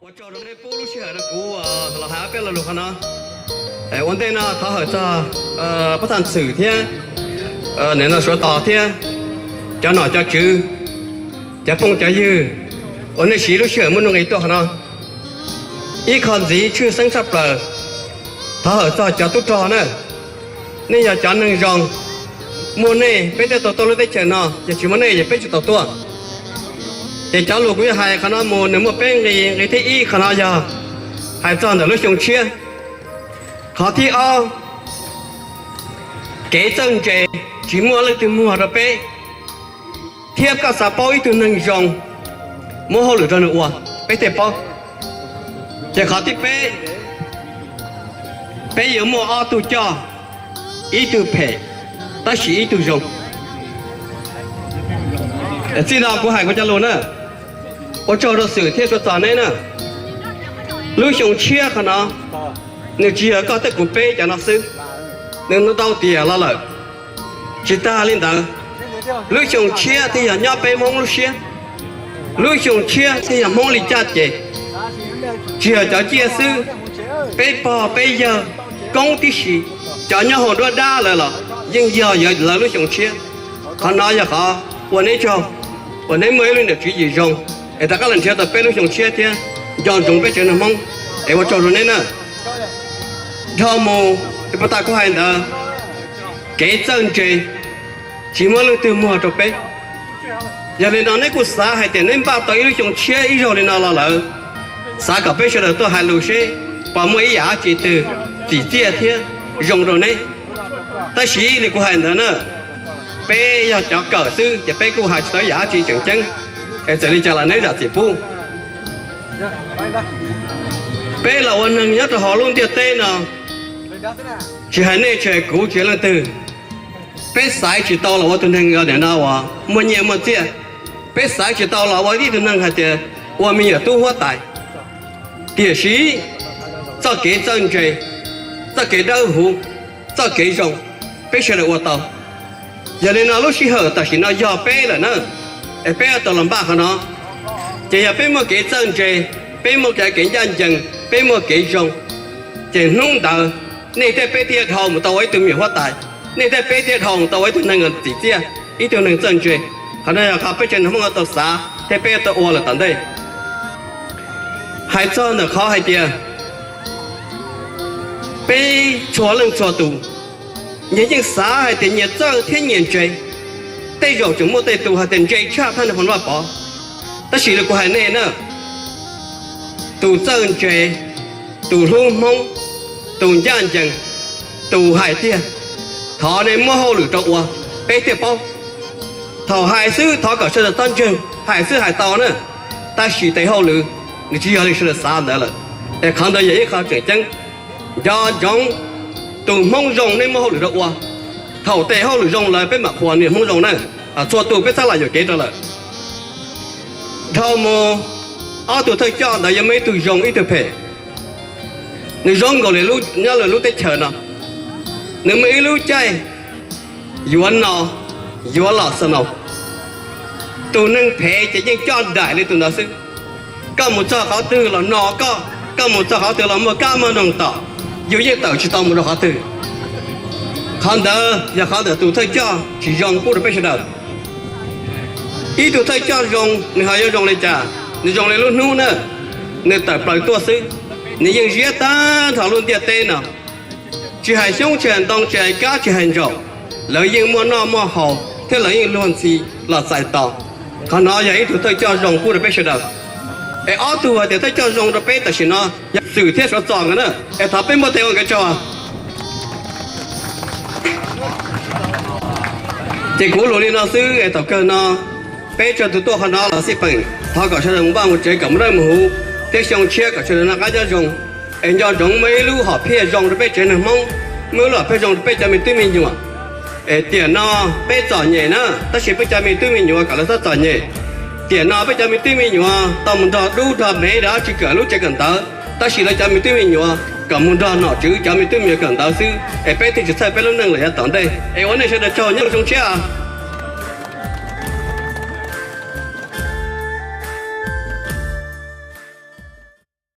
Ua tsaug rau nej pub lub sij hawm rau kuv los hais ob peb lo lus qhov no. Ua ntej no thov hawm txog pab thaj xwm thiab nim no suav tos thiab cov nom cov tswv, cov phooj cov ywg uas nej siv lub sij hawm muaj nuj nqis tuaj qhov no. Ib qho ntxiv tshwj xeeb tshaj plaws, thov hawm txog cov tub rog na. Nej yog cov neeg zoo, muaj nej peb thiaj tau tuaj lub teb chaws no, yog tsis muaj nej ces peb tsis tau tuaj. Ces cov lus kuv yuav hais qhov no mus nws muaj peb nqi, nqi thib ib qhov no yog hais txog ntawm lub xyoo tshiab. Qhov thib ob, kev txawj ntse tsis muaj leej twg muag rau peb, thiab koj xav paub ib tug neeg zoo, muab hauj lwm rau nws ua, peb thiaj paub. Ces qhov thib peb, peb yuav muaj ob tug coj, ib tug phem, tab sis ib tug zoo. Txij no kuv hais kuv cov lus na, ua tsaug rau xwm thiab suav txog neb na. Lub xyoo tshiab qhov no, nws tsis yog koj thiab kuv peb cov no xwb, nws ntau tiam los lawm. Tsis tag li ntawd, lub xyoo tshiab thiaj yog nyob peb Hmoob lub siab, lub xyoo tshiab thiaj yog Hmoob li caj ces, tsis yog cov ciaj xwb, peb pog peb yawg, koob tib si, cov nyob hauv nruab dab lawm los yeej yog lawv lub xyoo tshiab. Qhov no yog qhov ua neb tsaug uas neb muaj ib lub niam tswv yim zoo es rov qab los nrhiav tau peb lub xyoo tshiab thiab nco ntsoov peb tsev neeg Hmoob, es ua tsaug rau neb na. Dhau mus, puag ta kuv hais ntawd, kev txawj ntse tsis muaj leej twg muag rau peb. Yog li no neb kuj xav hais tias neb npaj tau ib lub xyoo tshiab ib zaug li no los lawm, xav kom peb sawv daws tuaj hais lus seb puas muaj ib yam dab tsi twg txim txiaj thiab zoo rau neb. Tab sis li kuv hais ntawd na, peb yog cov kawm xwb ces peb kuj hais tsis tau ib yam dab tsi tseem ceeb, es txawm li cas los neb zam txim pub. Peb los ua neeg nyob rau hauv lub ntiaj teb no, tsis hais nej tsis hais kuv tsis hais leej twg, peb xaiv tsis tau los ua tus neeg no uas muaj nyiaj muaj txiaj, peb xaiv tsis tau los ua ib tug neeg hais tias ua me nyuam tub huab tais. Tiam sis txoj kev txawj ntse, txoj kev dawb huv, txoj kev zoo, peb sawv daws ua tau. Yog li no lub sij hawm tam sim no yog peb lawm na, es peb tau los npaj qhov no. Ces yog peb muaj kev txawj ntse, peb muaj kev ncaj ncees, peb muaj kev zoo, ces hnub ntawd nej thiab peb thiaj dhau mus tau ua ib tug me nyuam huab tais, nej thiab peb thiaj dhau mus tau ua ib tug neeg txim txiaj, ib tug neeg txawj ntse. Qhov no yog qhov peb tsev neeg Hmoob tau xav thiab peb tau ua lawm tom ntej. Hais txog ntawm qhov hais tias peb txhua leej txhua tus, nyias yeej xav hais tias nyias txawj thiab nyias ntse. Tej zaum tseem muaj tej tus hais tias ntse tshaj thaj neeg Hmoob Vaj Pov. Tab sis li kuv hais nej na, tus txawj ntse, tus hlub Hmoob, tus ncaj ncees, tus hais tiag, thov nej muab hauj lwm rau ua, peb thiaj paub. Thaum hais xwb thov kom sawv daws txhob ntseeg, hais xwb hais tau na, tab sis tes hauj lwm nws tsis yog li sawv daws xav ntawd lawm. Es qhov ntawd yog ib qho tseem ceeb. Nco ntsoov, tus Hmoob zoo nej muab hauj lwm rau ua. Thaum tes hauj lwm zoo lawm peb mam qhuas niam Hmoob zoo na. Txhua tus peb txhob lam yuam kev rau lawm. Dhau mus, ob tug thawj coj ntawd yuav muaj ib tug zoo ib tug phem. Nws zoo nkaus li nyob lwm lub teb chaws no, nws muaj ib lub caij yuav no, yuav los xav no. Tus neeg phem ces yeej coj daim li tus ntawd xwb. Koj mus txog qhov twg los no koj, koj mus txog qhov twg los muaj kab muaj noog tom, yus yeej tawm tsis tau mus rau qhov twg. Qhov ntawd yog qhov ntawm tus thawj coj tsis zoo pub rau peb sawv daws. Ib tug thawj coj zoo nws ho yuav zoo li cas? Nws zoo li lub hnub na, nws tawm plaws tuaj xwb, nws yeej ziab tag nrho lub ntiaj teb no. Tsis hais xyoob tsis hais ntoo tsis hais kab tsis hais ntsaum, lawv yeej muaj noj muaj haus thiab lawv yeej luag ntxhi los txais tos. Qhov no yog ib tug thawj coj zoo pub rau peb sawv daws. Es ob tug hais tias thawj coj zoo rau peb tam sim no yog Xwm thiab Suav Txos nkawd na. Es thov peb npuaj tes ua nkawd tsaug. Ces kuv lus li no xwb es thaum kawg no peb tsaug tus tuaj qhov no los xij peem, thov kom sawv daws mus vaj mus tsev kom muaj dawb muaj huv, thiab xyoo tshiab kom sawv daws noj qab nyob zoo. Es nco ntsoov muaj ib lub hom phiaj zoo rau peb tsev neeg Hmoob, muaj ib lub hom phiaj zoo rau peb cov me tub me nyuam. Es tiam no peb txom nyem na, tab sis peb cov me tub me nyuam kom lawv txhob txom nyem. Tiam no peb cov me tub me nyuam tau mus nrog dub nrog mev rau dab tsi kawm lub tsev kawm ntawv, tab sis lawv cov me tub me nyuam kom mus nrog nom tswv cov me tub me nyuam kawm ntawv xwb, es peb thiaj tsis txhawj peb lub neej lawm yav tom ntej. Es ua nej sawv daws tsaug nyob zoo tshiab.